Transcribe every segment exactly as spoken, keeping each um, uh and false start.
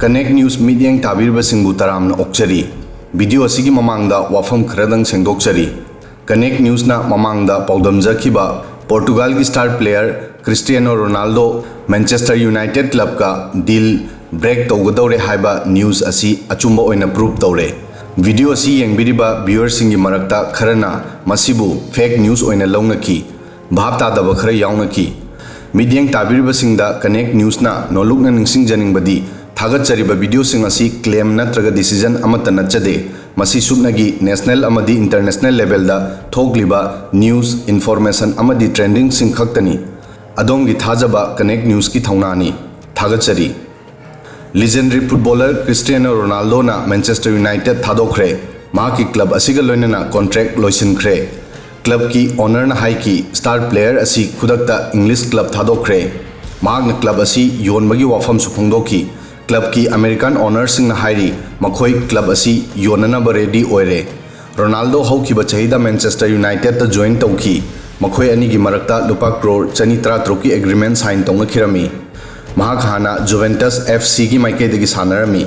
Connect News ꯃꯤꯠꯌꯦꯡ ꯇꯥꯕꯤꯔꯤꯕꯁꯤꯡꯕꯨ ꯇꯔꯥꯝꯅ ꯑꯣꯛꯆꯔꯤ꯫ Video ꯑꯁꯤꯒꯤ ꯃꯃꯥꯡꯗ ꯋꯥꯐꯝ ꯈꯔꯗꯪ ꯁꯦꯡꯗꯣꯛꯆꯔꯤ꯫ Connect Newsꯅ ꯃꯃꯥꯡꯗ ꯄꯥꯎꯗꯝꯖꯈꯤꯕ ꯄꯣꯔꯇꯨꯒꯥꯜꯒꯤ star player Cristiano Ronaldo Manchester United ꯀ꯭ꯂꯕꯀ ꯗꯤꯜ ꯕ꯭ꯔꯦꯛ ꯇꯧꯒꯗꯧꯔꯦ ꯍꯥꯏꯕ ꯅ꯭ꯌꯨꯁ ꯑꯁꯤ ꯑꯆꯨꯝꯕ ꯑꯣꯏꯅ ꯄ꯭ꯔꯨꯚ ꯇꯧꯔꯦ꯫ ꯚꯤꯗꯤꯑꯣ ꯑꯁꯤ ꯌꯦꯡꯕꯤꯔꯤꯕ ꯚ꯭ꯌꯨꯋꯔꯁꯤꯡꯒꯤ ꯃꯔꯛꯇ ꯈꯔꯅ ꯃꯁꯤꯕꯨ ꯐꯦꯛ ꯅ꯭ꯌꯨꯁ ꯑꯣꯏꯅ ꯂꯧꯅꯈꯤ꯫ ꯚꯥꯞ ꯇꯥꯗꯕ ꯈꯔ ꯌꯥꯎꯅꯈꯤ꯫ ꯃꯤꯠꯌꯦꯡ ꯇꯥꯕꯤꯔꯤꯕꯁꯤꯡꯗ Connect Newsꯅ ꯅꯣꯜꯂꯨꯛꯅ ꯅꯤꯡꯁꯤꯡꯖꯅꯤꯡꯕꯗꯤ, ꯊꯥꯒꯠꯆꯔꯤꯕ ꯚꯤꯗꯤꯑꯣꯁꯤꯡ ꯑꯁꯤ ꯀ꯭ꯂꯦꯝ ꯅꯠꯇ꯭ꯔꯒ ꯗꯤꯁꯤꯖꯟ ꯑꯃꯠꯇ ꯅꯠꯆꯗꯦ꯫ ꯃꯁꯤ ꯁꯨꯞꯅꯒꯤ ꯅꯦꯁꯅꯦꯜ ꯑꯃꯗꯤ ꯏꯟꯇꯔꯅꯦꯁꯅꯦꯜ ꯂꯦꯚꯦꯜꯗ ꯊꯣꯛꯂꯤꯕ ꯅ꯭ꯌꯨꯁ, ꯏꯟꯐꯣꯔꯃꯦꯁꯟ ꯑꯃꯗꯤ ꯇ꯭ꯔꯦꯟꯗꯤꯡꯁꯤꯡ ꯈꯛꯇꯅꯤ꯫ ꯑꯗꯣꯝꯒꯤ ꯊꯥꯖꯕ Connect Newsꯀꯤ ꯊꯧꯅꯥꯅꯤ꯫ ꯊꯥꯒꯠꯆꯔꯤ꯫ ꯂꯤꯖꯦꯟꯗꯔꯤ ꯐꯨꯠꯕꯣꯂꯔ ꯀ꯭ꯔꯤꯁꯇꯤꯌꯥꯅꯣ ꯔꯣꯅꯥꯜꯗꯣꯅ ꯃꯦꯟꯆꯦꯁꯇꯔ ꯌꯨꯅꯥꯏꯇꯦꯗ ꯊꯥꯗꯣꯛꯈ꯭ꯔꯦ꯫ ꯃꯍꯥꯛꯀꯤ ꯀ꯭ꯂꯕ ꯑꯁꯤꯒ ꯂꯣꯏꯅꯅ ꯀꯣꯟꯇ꯭ꯔꯦꯛ ꯂꯣꯏꯁꯤꯟꯈ꯭ꯔꯦ꯫ ꯀ꯭ꯂꯕꯀꯤ ꯑꯣꯅꯔꯅ ꯍꯥꯏꯈꯤ, star player ꯑꯁꯤ ꯈꯨꯗꯛꯇ ꯏꯪꯂꯤꯁ ꯀ꯭ꯂꯕ ꯊꯥꯗꯣꯛꯈ꯭ꯔꯦ꯫ ꯃꯍꯥꯛꯅ ꯀ꯭ꯂꯕ ꯑꯁꯤ ꯌꯣꯟꯕꯒꯤ ꯋꯥꯐꯝꯁꯨ ꯐꯣꯡꯗꯣꯛꯈꯤ꯫ ꯀ꯭ꯂꯕꯀꯤ ꯑꯃꯦꯔꯤꯀꯥꯟ ꯑꯣꯅꯔꯁꯤꯡꯅ ꯍꯥꯏꯔꯤ, ꯃꯈꯣꯏ ꯀ꯭ꯂꯕ ꯑꯁꯤ ꯌꯣꯟꯅꯅꯕ ꯔꯦꯗꯤ ꯑꯣꯏꯔꯦ꯫ ꯔꯣꯅꯥꯜꯗꯣ ꯍꯧꯈꯤꯕ ꯆꯍꯤꯗ ꯃꯦꯟꯆꯦꯁꯇꯔ ꯌꯨꯅꯥꯏꯇꯦꯗꯇ ꯖꯣꯏꯟ ꯇꯧꯈꯤ꯫ ꯃꯈꯣꯏ ꯑꯅꯤꯒꯤ ꯃꯔꯛꯇ ꯂꯨꯄꯥ ꯀ꯭ꯔꯣꯔ ꯆꯅꯤ ꯇꯔꯥꯇꯔꯨꯛꯀꯤ ꯑꯦꯒ꯭ꯔꯤꯃꯦꯟ ꯁꯥꯏꯟ ꯇꯧꯅꯈꯤꯔꯝꯃꯤ꯫ ꯃꯍꯥꯛ ꯍꯥꯟꯅ ꯖꯨꯚꯦꯟꯇꯁ ꯑꯦꯐ ꯁꯤꯒꯤ ꯃꯥꯏꯀꯩꯗꯒꯤ ꯁꯥꯟꯅꯔꯝꯃꯤ꯫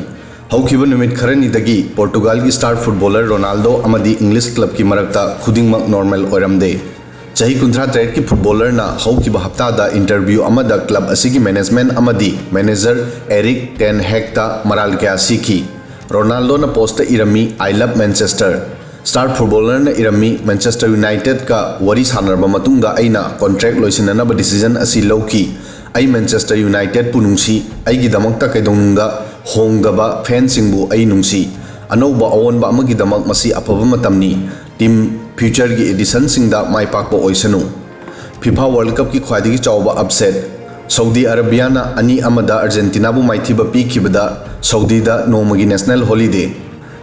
ꯍꯧꯈꯤꯕ ꯅꯨꯃꯤꯠ ꯈꯔꯅꯤꯗꯒꯤ ꯄꯣꯔꯇꯨꯒꯥꯜꯒꯤ star footballer ꯔꯣꯅꯥꯜꯗꯣ ꯑꯃꯗꯤ ꯏꯪꯂꯤꯁ ꯀ꯭ꯂꯕꯀꯤ ꯃꯔꯛꯇ ꯈꯨꯗꯤꯡꯃꯛ ꯅꯣꯔꯃꯦꯜ ꯑꯣꯏꯔꯝꯗꯦ꯫ ꯆꯍꯤ ꯀꯨꯟꯊ꯭ꯔꯥ ꯇꯔꯦꯠꯀꯤ ꯐꯨꯠꯕꯣꯂꯔꯅ ꯍꯧꯈꯤꯕ ꯍꯞꯇꯥꯗ ꯏꯟꯇꯔꯚ꯭ꯌꯨ ꯑꯃꯗ ꯀ꯭ꯂꯕ ꯑꯁꯤꯒꯤ ꯃꯦꯅꯦꯖꯃꯦꯟꯠ ꯑꯃꯗꯤ ꯃꯦꯅꯦꯖꯔ ꯑꯦꯔꯤꯛ ꯇꯦꯟ ꯍꯦꯒꯇ ꯃꯔꯥꯜ ꯀꯌꯥ ꯁꯤꯈꯤ꯫ ꯔꯣꯅꯥꯜꯗꯣꯅ ꯄꯣꯁꯇ ꯏꯔꯝꯃꯤ, "I love Manchester." Star footballerꯅ ꯏꯔꯝꯃꯤ, "ꯃꯦꯟꯆꯦꯁꯇꯔ ꯌꯨꯅꯥꯏꯇꯦꯗꯀ ꯋꯥꯔꯤ ꯁꯥꯟꯅꯔꯕ ꯃꯇꯨꯡꯗ ꯑꯩꯅ ꯀꯣꯟꯇ꯭ꯔꯦꯛ ꯂꯣꯏꯁꯤꯟꯅꯅꯕ ꯗꯤꯁꯤꯖꯟ ꯑꯁꯤ ꯂꯧꯈꯤ꯫ ꯑꯩ ꯃꯦꯟꯆꯦꯁꯇꯔ ꯌꯨꯅꯥꯏꯇꯦꯗꯄꯨ ꯅꯨꯡꯁꯤ꯫ ꯑꯩꯒꯤꯗꯃꯛꯇ ꯀꯩꯗꯧꯅꯨꯡꯗ ꯍꯣꯡꯗꯕ ꯐꯦꯟꯁꯤꯡꯕꯨ ꯑꯩ ꯅꯨꯡꯁꯤ꯫ ꯑꯅꯧꯕ ꯑꯑꯣꯟꯕ ꯑꯃꯒꯤꯗꯃꯛ ꯃꯁꯤ ꯑꯐꯕ ꯃꯇꯝꯅꯤ꯫ ꯇꯤꯝ ꯐ꯭ꯌꯨꯆꯔꯒꯤ ꯑꯦꯗꯤꯁꯟꯁꯤꯡꯗ ꯃꯥꯏ ꯄꯥꯛꯄ ꯑꯣꯏꯁꯅꯨ꯫" ꯐꯤꯐꯥ ꯋꯥꯔꯜꯗ ꯀꯞꯀꯤ ꯈ꯭ꯋꯥꯏꯗꯒꯤ ꯆꯥꯎꯕ ꯑꯞꯁꯦꯠ꯫ ꯁꯧꯗꯤ ꯑꯔꯥꯕꯤꯌꯥꯅ ꯑꯅꯤ ꯑꯃꯗ ꯑꯥꯔꯖꯦꯟꯇꯤꯅꯥꯕꯨ ꯃꯥꯏꯊꯤꯕ ꯄꯤꯈꯤꯕꯗ ꯁꯧꯗꯤꯗ ꯅꯣꯡꯃꯒꯤ ꯅꯦꯁꯅꯦꯜ ꯍꯣꯂꯤꯗꯦ꯫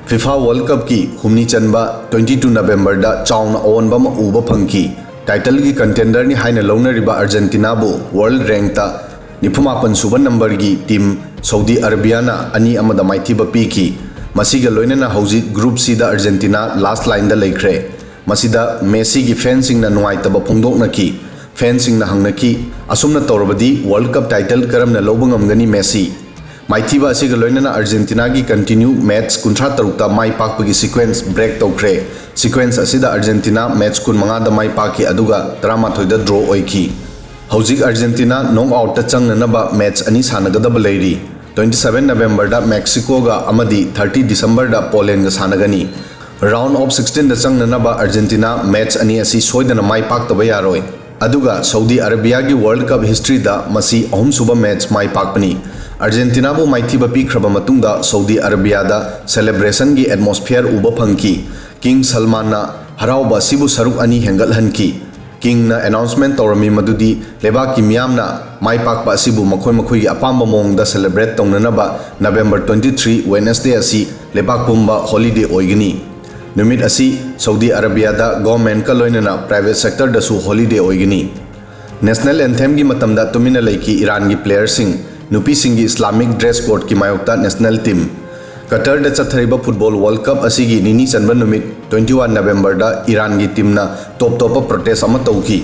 ꯐꯤꯐꯥ ꯋꯥꯔꯜꯗ ꯀꯞꯀꯤ ꯍꯨꯝꯅꯤ ꯆꯟꯕ twenty two ꯅꯕꯦꯝꯕꯔꯗ ꯆꯥꯎꯅ ꯑꯑꯣꯟꯕ ꯑꯃ ꯎꯕ ꯐꯪꯈꯤ꯫ ꯇꯥꯏꯇꯜꯒꯤ ꯀꯟꯇꯦꯟꯗꯔꯅꯤ ꯍꯥꯏꯅ ꯂꯧꯅꯔꯤꯕ ꯑꯥꯔꯖꯦꯟꯇꯤꯅꯥꯕꯨ ꯋꯥꯔꯜꯗ ꯔꯦꯡꯛꯇ ꯅꯤꯐꯨꯃꯥꯄꯟ ꯁꯨꯕ ꯅꯝꯕꯔꯒꯤ ꯇꯤꯝ ꯁꯧꯗꯤ ꯑꯔꯥꯕꯤꯌꯥꯅ ꯑꯅꯤ ꯑꯃꯗ ꯃꯥꯏꯊꯤꯕ ꯄꯤꯈꯤ꯫ ꯃꯁꯤꯒ ꯂꯣꯏꯅꯅ ꯍꯧꯖꯤꯛ ꯒ꯭ꯔꯨꯞ ꯁꯤꯗ ꯑꯥꯔꯖꯦꯟꯇꯤꯅꯥ ꯂꯥꯁ ꯂꯥꯏꯟꯗ ꯂꯩꯈ꯭ꯔꯦ꯫ ꯃꯁꯤꯗ ꯃꯦꯁꯤꯒꯤ ꯐꯦꯟꯁꯤꯡꯅ ꯅꯨꯡꯉꯥꯏꯇꯕ ꯐꯣꯡꯗꯣꯛꯅꯈꯤ꯫ ꯐꯦꯟꯁꯤꯡꯅ ꯍꯪꯅꯈꯤ, "ꯑꯁꯨꯝꯅ ꯇꯧꯔꯕꯗꯤ ꯋꯥꯔꯜꯗ ꯀꯞ ꯇꯥꯏꯇꯜ ꯀꯔꯝꯅ ꯂꯧꯕ ꯉꯝꯒꯅꯤ ꯃꯦꯁꯤ?" ꯃꯥꯏꯊꯤꯕ ꯑꯁꯤꯒ ꯂꯣꯏꯅꯅ ꯑꯥꯔꯖꯦꯟꯇꯤꯅꯥꯒꯤ continue match ꯀꯨꯟꯊ꯭ꯔꯥ ꯇꯔꯨꯛꯇ ꯃꯥꯏ ꯄꯥꯛꯄꯒꯤ sequence break ꯇꯧꯈ꯭ꯔꯦ꯫ Sequence ꯑꯁꯤꯗ ꯑꯥꯔꯖꯦꯟꯇꯤꯅꯥ match ꯀꯨꯟꯃꯉꯥꯗ ꯃꯥꯏ ꯄꯥꯛꯈꯤ, ꯑꯗꯨꯒ ꯇꯔꯥꯃꯥꯊꯣꯏꯗ draw ꯑꯣꯏꯈꯤ꯫ ꯍꯧꯖꯤꯛ ꯑꯥꯔꯖꯦꯟꯇꯤꯅꯥ knock outꯇ ꯆꯪꯅꯅꯕ match ꯑꯅꯤ ꯁꯥꯟꯅꯒꯗꯕ ꯂꯩꯔꯤ꯫ Twenty seven Novemberꯗ ꯃꯦꯛꯁꯤꯀꯣꯒ ꯑꯃꯗꯤ thirty Decemberꯗ ꯄꯣꯂꯦꯟꯒ ꯁꯥꯟꯅꯒꯅꯤ꯫ Round of sixteenꯗ ꯆꯪꯅꯅꯕ ꯑꯥꯔꯖꯦꯟꯇꯤꯅꯥ match ꯑꯅꯤ ꯑꯁꯤ ꯁꯣꯏꯗꯅ ꯃꯥꯏ ꯄꯥꯛꯇꯕ ꯌꯥꯔꯣꯏ꯫ ꯑꯗꯨꯒ ꯁꯧꯗꯤ ꯑꯔꯥꯕꯤꯌꯥꯒꯤ World Cup historyꯗ ꯃꯁꯤ ꯑꯍꯨꯝꯁꯨꯕ match ꯃꯥꯏ ꯄꯥꯛꯄꯅꯤ꯫ ꯑꯥꯔꯖꯦꯟꯇꯤꯅꯥꯕꯨ ꯃꯥꯏꯊꯤꯕ ꯄꯤꯈ꯭ꯔꯕ ꯃꯇꯨꯡꯗ ꯁꯧꯗꯤ ꯑꯔꯥꯕꯤꯌꯥꯗ celebrationꯒꯤ atmosphere ꯎꯕ ꯐꯪꯈꯤ꯫ King ꯁꯜꯃꯥꯟꯅ ꯍꯔꯥꯎꯕ ꯑꯁꯤꯕꯨ ꯁꯔꯨꯛ ꯑꯅꯤ ꯍꯦꯟꯒꯠꯍꯟꯈꯤ꯫ Kingꯅ announcement ꯇꯧꯔꯝꯃꯤ ꯃꯗꯨꯗꯤ ꯂꯩꯕꯥꯛꯀꯤ ꯃꯤꯌꯥꯝꯅ ꯃꯥꯏ ꯄꯥꯛꯄ ꯑꯁꯤꯕꯨ ꯃꯈꯣꯏ ꯃꯈꯣꯏꯒꯤ ꯑꯄꯥꯝꯕ ꯃꯑꯣꯡꯗ celebrate ꯇꯧꯅꯅꯕ November twenty three Wednesday ꯑꯁꯤ ꯂꯩꯕꯥꯛ ꯄꯨꯝꯕ holiday ꯑꯣꯏꯒꯅꯤ꯫ ꯅꯨꯃꯤꯠ ꯑꯁꯤ ꯁꯧꯗꯤ ꯑꯔꯥꯕꯤꯌꯥꯗ governmentꯀ ꯂꯣꯏꯅꯅ private sectorꯗꯁꯨ holiday ꯑꯣꯏꯒꯅꯤ꯫ National anthemꯒꯤ ꯃꯇꯝꯗ ꯇꯨꯃꯤꯟꯅ ꯂꯩꯈꯤ ꯏꯔꯥꯟꯒꯤ playerꯁꯤꯡ꯫ ꯅꯨꯄꯤꯁꯤꯡꯒꯤ Islamic dress codeꯀꯤ ꯃꯥꯌꯣꯛꯇ national team꯫ ꯀꯇꯔꯗ ꯆꯠꯊꯔꯤꯕ football World Cup ꯑꯁꯤꯒꯤ ꯅꯤꯅꯤ ꯆꯟꯕ ꯅꯨꯃꯤꯠ twenty one Novemberꯗ ꯏꯔꯥꯟꯒꯤ teamꯅ top ꯇꯣꯞꯄ protest ꯑꯃ ꯇꯧꯈꯤ꯫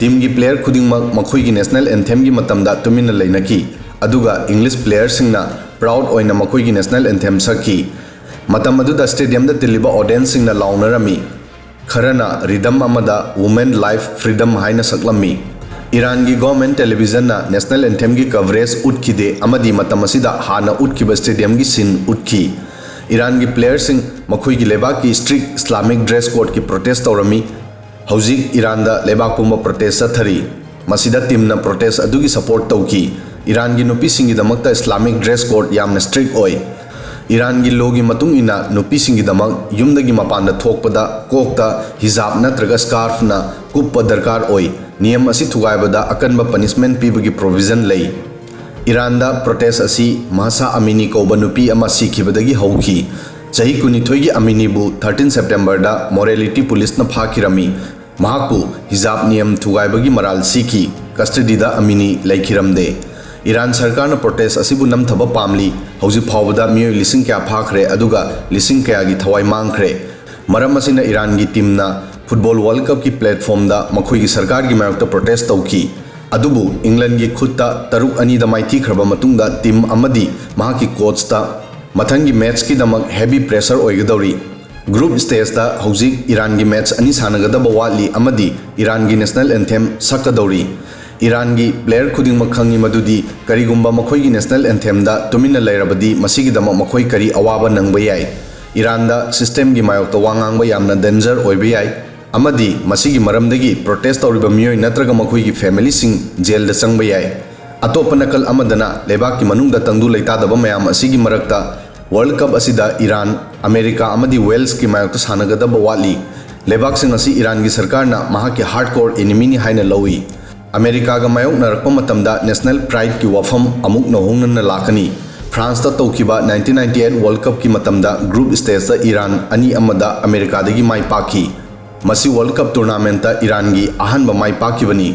Teamꯒꯤ player ꯈꯨꯗꯤꯡꯃꯛ ꯃꯈꯣꯏꯒꯤ national anthemꯒꯤ ꯃꯇꯝꯗ ꯇꯨꯃꯤꯟꯅ ꯂꯩꯅꯈꯤ, ꯑꯗꯨꯒ English playerꯁꯤꯡꯅ proud ꯑꯣꯏꯅ ꯃꯈꯣꯏꯒꯤ national anthem ꯁꯛꯈꯤ꯫ ꯃꯇꯝ ꯑꯗꯨꯗ stadiumꯗ ꯇꯤꯜꯂꯤꯕ audienceꯁꯤꯡꯅ ꯂꯥꯎꯅꯔꯝꯃꯤ꯫ ꯈꯔꯅ rhythm ꯑꯃꯗ Women Life Freedom ꯍꯥꯏꯅ ꯁꯛꯂꯝꯃꯤ꯫ ꯏꯔꯥꯟꯒꯤ government televisionꯅ national anthemꯒꯤ coverage ꯎꯠꯈꯤꯗꯦ ꯑꯃꯗꯤ ꯃꯇꯝ ꯑꯁꯤꯗ ꯍꯥꯟꯅ ꯎꯠꯈꯤꯕ stadiumꯒꯤ scene ꯎꯠꯈꯤ꯫ ꯏꯔꯥꯟꯒꯤ playerꯁꯤꯡ ꯃꯈꯣꯏꯒꯤ ꯂꯩꯕꯥꯛꯀꯤ strict Islamic dress codeꯀꯤ protest ꯇꯧꯔꯝꯃꯤ꯫ ꯍꯧꯖꯤꯛ ꯏꯔꯥꯟꯗ ꯂꯩꯕꯥꯛ ꯄꯨꯝꯕ protest ꯆꯠꯊꯔꯤ꯫ ꯃꯁꯤꯗ teamꯅ protest ꯑꯗꯨꯒꯤ support ꯇꯧꯈꯤ꯫ ꯏꯔꯥꯟꯒꯤ ꯅꯨꯄꯤꯁꯤꯡꯒꯤꯗꯃꯛꯇ Islamic dress code ꯌꯥꯝꯅ strict ꯑꯣꯏ꯫ ꯏꯔꯥꯟꯒꯤ lawꯒꯤ ꯃꯇꯨꯡ ꯏꯟꯅ ꯅꯨꯄꯤꯁꯤꯡꯒꯤꯗꯃꯛ ꯌꯨꯝꯗꯒꯤ ꯃꯄꯥꯟꯗ ꯊꯣꯛꯄꯗ ꯀꯣꯛꯇ hijab ꯅꯠꯇ꯭ꯔꯒ scarfꯅ ꯀꯨꯞꯄ ꯗꯔꯀꯥꯔ ꯑꯣꯏ꯫ ꯅꯤꯌꯝ ꯑꯁꯤ ꯊꯨꯒꯥꯏꯕꯗ ꯑꯀꯟꯕ punishment ꯄꯤꯕꯒꯤ provision ꯂꯩ꯫ ꯏꯔꯥꯟꯗ protest ꯑꯁꯤ ꯃꯍꯁꯥ ꯑꯃꯤꯅꯤ ꯀꯧꯕ ꯅꯨꯄꯤ ꯑꯃ ꯁꯤꯈꯤꯕꯗꯒꯤ ꯍꯧꯈꯤ꯫ ꯆꯍꯤ ꯀꯨꯟꯅꯤꯊꯣꯏꯒꯤ ꯑꯃꯤꯅꯤꯕꯨ thirteen Septemberꯗ morality policeꯅ ꯐꯥꯈꯤꯔꯝꯃꯤ꯫ ꯃꯍꯥꯛꯄꯨ hijab ꯅꯤꯌꯝ ꯊꯨꯒꯥꯏꯕꯒꯤ ꯃꯔꯥꯜ ꯁꯤꯈꯤ꯫ Custodyꯗ ꯑꯃꯤꯅꯤ ꯂꯩꯈꯤꯔꯝꯗꯦ꯫ ꯏꯔꯥꯟ ꯁꯔꯀꯥꯔꯅ protest ꯑꯁꯤꯕꯨ ꯅꯝꯊꯕ ꯄꯥꯝꯂꯤ꯫ ꯍꯧꯖꯤꯛ ꯐꯥꯎꯕꯗ ꯃꯤꯑꯣꯏ ꯂꯤꯁꯤꯡ ꯀꯌꯥ ꯐꯥꯈ꯭ꯔꯦ, ꯑꯗꯨꯒ ꯂꯤꯁꯤꯡ ꯀꯌꯥꯒꯤ ꯊꯋꯥꯏ ꯃꯥꯡꯈ꯭ꯔꯦ꯫ ꯃꯔꯝ ꯑꯁꯤꯅ ꯏꯔꯥꯟꯒꯤ teamꯅ football World Cupꯀꯤ platformꯗ ꯃꯈꯣꯏꯒꯤ ꯁꯔꯀꯥꯔꯒꯤ ꯃꯥꯌꯣꯛꯇ protest ꯇꯧꯈꯤ꯫ ꯑꯗꯨꯕꯨ ꯏꯪꯂꯟꯒꯤ ꯈꯨꯠꯇ ꯇꯔꯨꯛ ꯑꯅꯤꯗ ꯃꯥꯏꯊꯤꯈ꯭ꯔꯕ ꯃꯇꯨꯡꯗ ꯇꯤꯝ ꯑꯃꯗꯤ ꯃꯍꯥꯛꯀꯤ ꯀꯣꯆꯇ ꯃꯊꯪꯒꯤ ꯃꯦꯠꯆꯀꯤꯗꯃꯛ heavy pressure ꯑꯣꯏꯒꯗꯧꯔꯤ꯫ Group stageꯇ ꯍꯧꯖꯤꯛ ꯏꯔꯥꯟꯒꯤ ꯃꯦꯠꯆ ꯑꯅꯤ ꯁꯥꯟꯅꯒꯗꯕ ꯋꯥꯠꯂꯤ ꯑꯃꯗꯤ ꯏꯔꯥꯟꯒꯤ national anthem ꯁꯛꯀꯗꯧꯔꯤ꯫ ꯏꯔꯥꯟꯒꯤ player ꯈꯨꯗꯤꯡꯃꯛ ꯈꯪꯏ ꯃꯗꯨꯗꯤ ꯀꯔꯤꯒꯨꯝꯕ ꯃꯈꯣꯏꯒꯤ national anthemꯗ ꯇꯨꯃꯤꯟꯅ ꯂꯩꯔꯕꯗꯤ ꯃꯁꯤꯒꯤꯗꯃꯛ ꯃꯈꯣꯏ ꯀꯔꯤ ꯑꯋꯥꯕ ꯅꯪꯕ ꯌꯥꯏ꯫ ꯏꯔꯥꯟꯗ systemꯒꯤ ꯃꯥꯌꯣꯛꯇ ꯋꯥ ꯉꯥꯡꯕ ꯌꯥꯝꯅ danger ꯑꯣꯏꯕ ꯌꯥꯏ꯫ ꯑꯃꯗꯤ ꯃꯁꯤꯒꯤ ꯃꯔꯝꯗꯒꯤ protest ꯇꯧꯔꯤꯕ ꯃꯤꯑꯣꯏ ꯅꯠꯇ꯭ꯔꯒ ꯃꯈꯣꯏꯒꯤ familyꯁꯤꯡ jailꯗ ꯆꯪꯕ ꯌꯥꯏ꯫ ꯑꯇꯣꯞꯄ ꯅꯥꯀꯜ ꯑꯃꯗꯅ ꯂꯩꯕꯥꯛꯀꯤ ꯃꯅꯨꯡꯗ ꯇꯪꯗꯨ ꯂꯩꯇꯥꯗꯕ ꯃꯌꯥꯝ ꯑꯁꯤꯒꯤ ꯃꯔꯛꯇ World Cup ꯑꯁꯤꯗ ꯏꯔꯥꯟ, ꯑꯃꯦꯔꯤꯀꯥ ꯑꯃꯗꯤ Walesꯀꯤ ꯃꯥꯌꯣꯛꯇ ꯁꯥꯟꯅꯒꯗꯕ ꯋꯥꯠꯂꯤ꯫ ꯂꯩꯕꯥꯛꯁꯤꯡ ꯑꯁꯤ ꯏꯔꯥꯟꯒꯤ ꯁꯔꯀꯥꯔꯅ ꯃꯍꯥꯛꯀꯤ hardcore enemyꯅꯤ ꯍꯥꯏꯅ ꯂꯧꯏ꯫ ꯑꯃꯦꯔꯤꯀꯥꯒ ꯃꯥꯌꯣꯛꯅꯔꯛꯄ ꯃꯇꯝꯗ national prideꯀꯤ ꯋꯥꯐꯝ ꯑꯃꯨꯛ ꯅꯧꯍꯧꯅꯅ ꯂꯥꯛꯀꯅꯤ꯫ Franceꯇ ꯇꯧꯈꯤꯕ nineteen ninety eight World Cupꯀꯤ ꯃꯇꯝꯗ group stageꯇ ꯏꯔꯥꯟ ꯑꯅꯤ ꯑꯃꯗ ꯑꯃꯦꯔꯤꯀꯥꯗꯒꯤ ꯃꯥꯏ ꯄꯥꯛꯈꯤ꯫ ꯃꯁꯤ World Cup tournamentꯇ ꯏꯔꯥꯟꯒꯤ ꯑꯍꯥꯟꯕ ꯃꯥꯏ ꯄꯥꯛꯈꯤꯕꯅꯤ꯫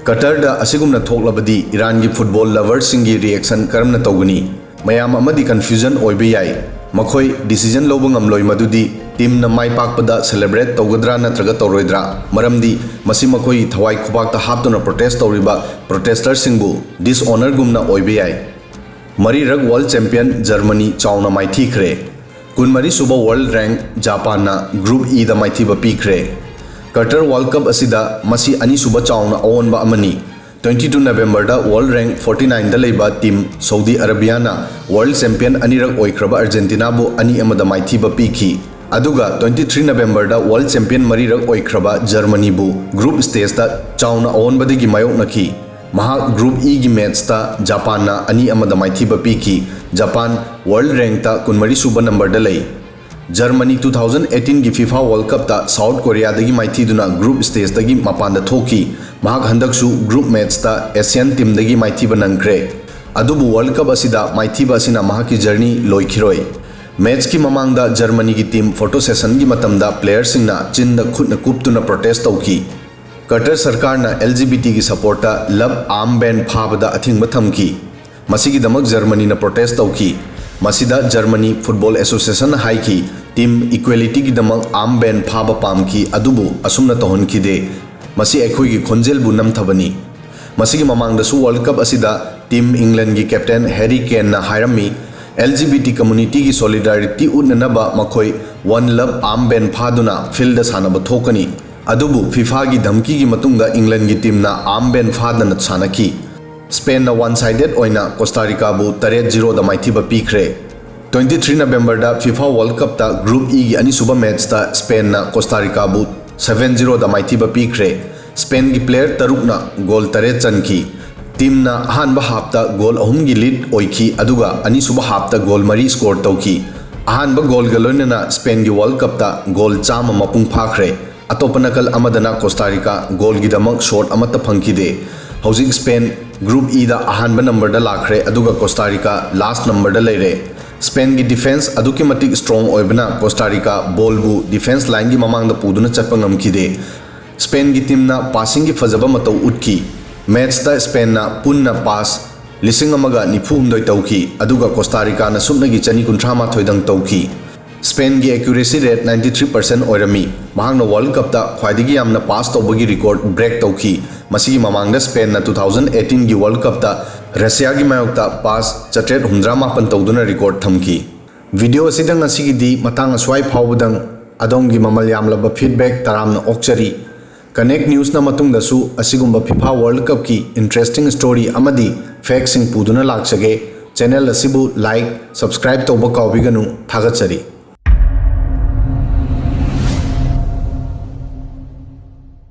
ꯀꯇꯔꯗ ꯑꯁꯤꯒꯨꯝꯅ ꯊꯣꯛꯂꯕꯗꯤ ꯏꯔꯥꯟꯒꯤ football loverꯁꯤꯡꯒꯤ reaction ꯀꯔꯝꯅ ꯇꯧꯒꯅꯤ? ꯃꯌꯥꯝ ꯑꯃꯗꯤ confusion ꯑꯣꯏꯕ ꯌꯥꯏ꯫ ꯃꯈꯣꯏ decision ꯂꯧꯕ ꯉꯝꯂꯣꯏ ꯃꯗꯨꯗꯤ teamꯅ ꯃꯥꯏ ꯄꯥꯛꯄꯗ celebrate ꯇꯧꯒꯗ꯭ꯔꯥ ꯅꯠꯇ꯭ꯔꯒ ꯇꯧꯔꯣꯏꯗ꯭ꯔꯥ, ꯃꯔꯝꯗꯤ ꯃꯁꯤ ꯃꯈꯣꯏꯒꯤ ꯊꯋꯥꯏ ꯈꯨꯕꯥꯛꯇ ꯍꯥꯞꯇꯨꯅ protest ꯇꯧꯔꯤꯕ protesters ꯁꯤꯡꯕꯨ dishonourꯒꯨꯝꯅ ꯑꯣꯏꯕ ꯌꯥꯏ꯫ ꯃꯔꯤꯔꯛ world champion Germany ꯆꯥꯎꯅ ꯃꯥꯏꯊꯤꯈ꯭ꯔꯦ꯫ ꯀꯨꯟꯃꯔꯤ ꯁꯨꯕ world rank Japanꯅ group Eꯗ ꯃꯥꯏꯊꯤꯕ ꯄꯤꯈ꯭ꯔꯦ꯫ Qatar World Cup ꯑꯁꯤꯗ ꯃꯁꯤ ꯑꯅꯤꯁꯨꯕ ꯆꯥꯎꯅ ꯑꯑꯣꯟꯕ ꯑꯃꯅꯤ꯫ Twenty two Novemberꯗ world rank forty nineꯗ ꯂꯩꯕ team Saudi Arabiaꯅ world champion ꯑꯅꯤꯔꯛ ꯑꯣꯏꯈ꯭ꯔꯕ Argentinaꯕꯨ ꯑꯅꯤ ꯑꯃꯗ ꯃꯥꯏꯊꯤꯕ ꯄꯤꯈꯤ꯫ ꯑꯗꯨꯒ twenty three Novemberꯗ world champion ꯃꯔꯤꯔꯛ ꯑꯣꯏꯈ꯭ꯔꯕ Germanyꯕꯨ group stageꯇ ꯆꯥꯎꯅ ꯑꯑꯣꯟꯕꯗꯒꯤ ꯃꯥꯌꯣꯛꯅꯈꯤ꯫ ꯃꯍꯥꯛ group Eꯒꯤ matchꯇ Japanꯅ ꯑꯅꯤ ꯑꯃꯗ ꯃꯥꯏꯊꯤꯕ ꯄꯤꯈꯤ꯫ Japan world rankꯇ ꯀꯨꯟꯃꯔꯤ ꯁꯨꯕ numberꯗ ꯂꯩ꯫ Germany two thousand eighteen ꯒꯤ FIFA World Cupꯇ South Koreaꯗꯒꯤ ꯃꯥꯏꯊꯤꯗꯨꯅ group stageꯇꯒꯤ ꯃꯄꯥꯟꯗ ꯊꯣꯛꯈꯤ꯫ ꯃꯍꯥꯛ ꯍꯟꯗꯛꯁꯨ group matchꯇ Asian teamꯗꯒꯤ ꯃꯥꯏꯊꯤꯕ ꯅꯪꯈ꯭ꯔꯦ꯫ ꯑꯗꯨꯕꯨ World Cup ꯑꯁꯤꯗ ꯃꯥꯏꯊꯤꯕ ꯑꯁꯤꯅ ꯃꯍꯥꯛꯀꯤ journey ꯂꯣꯏꯈꯤꯔꯣꯏ꯫ Matchꯀꯤ ꯃꯃꯥꯡꯗ Germanyꯒꯤ team photo sessionꯒꯤ ꯃꯇꯝꯗ playerꯁꯤꯡꯅ ꯆꯤꯟꯗ ꯈꯨꯠꯅ ꯀꯨꯞꯇꯨꯅ protest ꯇꯧꯈꯤ꯫ Qatar ꯁꯔꯀꯥꯔꯅ LGBTꯒꯤ supportꯇ love armband ꯐꯥꯕꯗ ꯑꯊꯤꯡꯕ ꯊꯝꯈꯤ꯫ ꯃꯁꯤꯒꯤꯗꯃꯛ Germanyꯅ protest ꯇꯧꯈꯤ꯫ ꯃꯁꯤꯗ Germany Football Associationꯅ ꯍꯥꯏꯈꯤ, team equalityꯒꯤꯗꯃꯛ armband ꯐꯥꯕ ꯄꯥꯝꯈꯤ, ꯑꯗꯨꯕꯨ ꯑꯁꯨꯝꯅ ꯇꯧꯍꯟꯈꯤꯗꯦ꯫ ꯃꯁꯤ ꯑꯩꯈꯣꯏꯒꯤ ꯈꯣꯟꯖꯦꯜꯕꯨ ꯅꯝꯊꯕꯅꯤ꯫ ꯃꯁꯤꯒꯤ ꯃꯃꯥꯡꯗꯁꯨ World Cup ꯑꯁꯤꯗ Team Englandꯒꯤ captain Harry Kaneꯅ ꯍꯥꯏꯔꯝꯃꯤ, L G B T communityꯒꯤ solidarity ꯎꯠꯅꯅꯕ ꯃꯈꯣꯏ One Love armband ꯐꯥꯗꯨꯅ fieldꯗ ꯁꯥꯟꯅꯕ ꯊꯣꯛꯀꯅꯤ꯫ ꯑꯗꯨꯕꯨ FIFAꯒꯤ ꯙꯝꯀꯤꯒꯤ ꯃꯇꯨꯡꯗ Englandꯒꯤ teamꯅ armband ꯐꯥꯗꯅ ꯁꯥꯟꯅꯈꯤ꯫ Spainꯅ one sided ꯑꯣꯏꯅ Costa Ricaꯕꯨ ꯇꯔꯦꯠ zero ꯗ ꯃꯥꯏꯊꯤꯕ ꯄꯤꯈ꯭ꯔꯦ꯫ Twenty three Novemberꯗ FIFA World Cupꯇ Group Eꯒꯤ ꯑꯅꯤꯁꯨꯕ matchꯇ Spainꯅ Costa Ricaꯕꯨ seven zero ꯗ ꯃꯥꯏꯊꯤꯕ ꯄꯤꯈ꯭ꯔꯦ꯫ Spainꯒꯤ player ꯇꯔꯨꯛꯅ goal ꯇꯔꯦꯠ ꯆꯟꯈꯤ꯫ Teamꯅ ꯑꯍꯥꯟꯕ halfꯇ goal ꯑꯍꯨꯝꯒꯤ lead ꯑꯣꯏꯈꯤ, ꯑꯗꯨꯒ ꯑꯅꯤꯁꯨꯕ halfꯇ goal ꯃꯔꯤ score ꯇꯧꯈꯤ꯫ ꯑꯍꯥꯟꯕ goalꯒ ꯂꯣꯏꯅꯅ Spainꯒꯤ World Cupꯇ goal ꯆꯥꯝꯃ ꯃꯄꯨꯡ ꯐꯥꯈ꯭ꯔꯦ꯫ ꯑꯇꯣꯞꯄ ꯅꯥꯀꯜ ꯑꯃꯗꯅ Costa Rica goalꯒꯤꯗꯃꯛ shot ꯑꯃꯠꯇ ꯐꯪꯈꯤꯗꯦ꯫ ꯍꯧꯖꯤꯛ Spain Group Eꯗ ꯑꯍꯥꯟꯕ numberꯗ ꯂꯥꯛꯈ꯭ꯔꯦ, ꯑꯗꯨꯒ Costa Rica last numberꯗ ꯂꯩꯔꯦ꯫ Spainꯒꯤ defence ꯑꯗꯨꯛꯀꯤ ꯃꯇꯤꯛ strong ꯑꯣꯏꯕꯅ Costa Rica ballꯕꯨ defence lineꯒꯤ ꯃꯃꯥꯡꯗ ꯄꯨꯗꯨꯅ ꯆꯠꯄ ꯉꯝꯈꯤꯗꯦ꯫ Spainꯒꯤ teamꯅ passingꯒꯤ ꯐꯖꯕ ꯃꯇꯧ ꯎꯠꯈꯤ꯫ Matchꯇ Spainꯅ ꯄꯨꯟꯅ pass ꯂꯤꯁꯤꯡ ꯑꯃꯒ ꯅꯤꯐꯨ ꯍꯨꯝꯗꯣꯏ ꯇꯧꯈꯤ, ꯑꯗꯨꯒ Costa Ricaꯅ ꯁꯨꯞꯅꯒꯤ ꯆꯅꯤ ꯀꯨꯟꯊ꯭ꯔꯥ ꯃꯥꯊꯣꯏꯗꯪ ꯇꯧꯈꯤ꯫ Spainꯒꯤ accuracy rate ninety three percent ꯑꯣꯏꯔꯝꯃꯤ꯫ ꯃꯍꯥꯛꯅ World Cupꯇ ꯈ꯭ꯋꯥꯏꯗꯒꯤ ꯌꯥꯝꯅ pass ꯇꯧꯕꯒꯤ record break ꯇꯧꯈꯤ꯫ ꯃꯁꯤꯒꯤ ꯃꯃꯥꯡꯗ Spainꯅ two thousand eighteen ꯒꯤ World Cupꯇ Russiaꯒꯤ ꯃꯥꯌꯣꯛꯇ pass ꯆꯥꯇ꯭ꯔꯦꯠ ꯍꯨꯝꯗ꯭ꯔꯥ ꯃꯥꯄꯟ ꯇꯧꯗꯨꯅ record ꯊꯝꯈꯤ꯫ Video ꯑꯁꯤꯗ ꯉꯁꯤꯒꯤꯗꯤ ꯃꯇꯥꯡ ꯑꯁ꯭ꯋꯥꯏ ꯐꯥꯎꯕꯗꯪ꯫ ꯑꯗꯣꯝꯒꯤ ꯃꯃꯜ ꯌꯥꯝꯂꯕ feedback ꯇꯔꯥꯝꯅ ꯑꯣꯛꯆꯔꯤ꯫ Connect Newsꯅ ꯃꯇꯨꯡꯗꯁꯨ ꯑꯁꯤꯒꯨꯝꯕ FIFA World Cupꯀꯤ interesting story ꯑꯃꯗꯤ factꯁꯤꯡ ꯄꯨꯗꯨꯅ ꯂꯥꯛꯆꯒꯦ꯫ Channel ꯑꯁꯤꯕꯨ like, subscribe ꯇꯧꯕ ꯀꯥꯎꯕꯤꯒꯅꯨ꯫ ꯊꯥꯒꯠꯆꯔꯤ꯫